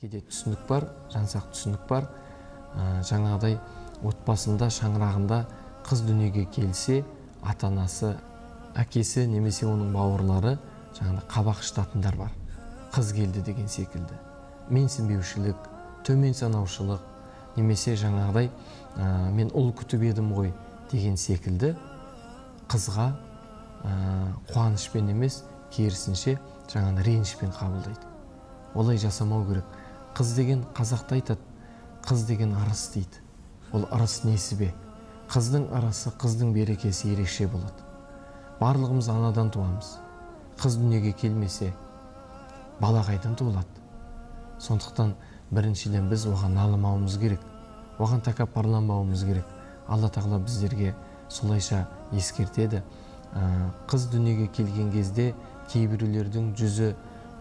Кейде түсінік бар, жансақ түсінік бар. Жаңағыдай отбасында, шаңырағында қыз дүниеге келсе, ата-анасы, әкесі немесе оның бауырлары жаңағыдай қабақ шытатындар бар. Қыз келді деген секілді. Менсінбеушілік, төмен санаушылық, немесе жаңағыдай мен ұл күтіп едім ғой деген секілді қызға қуанышпен емес, керісінше жаңағы ренішпен қабылдайды. Олай жасамау керек. Қыз деген қазақта айтады, қыз деген ырыс дейді. Ол ырыс несібе. Қыздың ырысы, қыздың берекесі ерекше болады. Барлығымыз анадан туамыз. Қыз дүниеге келмесе, бала қайдан туылады? Сондықтан біріншіден біз оған налымауымыз керек, оған тәкаппарланбауымыз керек. Алла тағала біздерге солайша ескертеді. Қыз дүниеге келген кезде кейбіреулердің жүзі,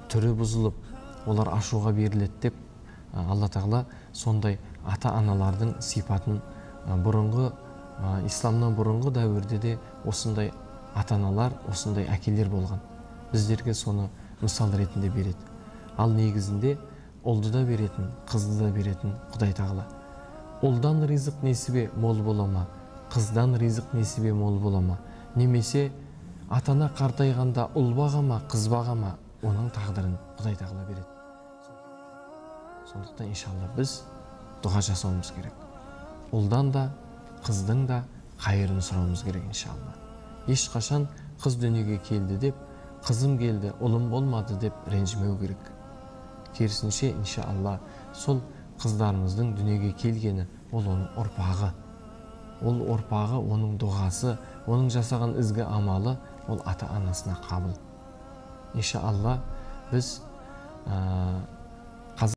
түрі бұзылып, олар ашуға беріледі деп Алла тағала сондай ата-аналардың сипатын бұрынғы, исламнан бұрынғы дәуірде де осындай ата-аналар, осындай әкелер болған. Біздерге соны мысал ретінде береді. Ал негізінде ұлды да беретін, қызды да беретін Құдай тағала. Ұлдан ризық несібе мол бола ма, қыздан ризық несібе мол бола ма, немесе ата-ана қартайғанда ұл баға ма, қыз баға ма, оның тағдырын Құдай тағала береді. Сондықтан иншалла біз дұға жасауымыз керек. Ұлдан да, қыздың да қайырын сұрауымыз керек иншалла. Ешқашан қыз дүниеге келді деп, қызым келді, ұлым болмады деп ренжімеу керек. Керісінше иншалла сол қыздарымыздың дүниеге келгені ол оның ұрпағы. Ол ұрпағы, оның дұғасы, оның жасаған ізгі амалы ол ата-анасына қабыл. Иншалла біз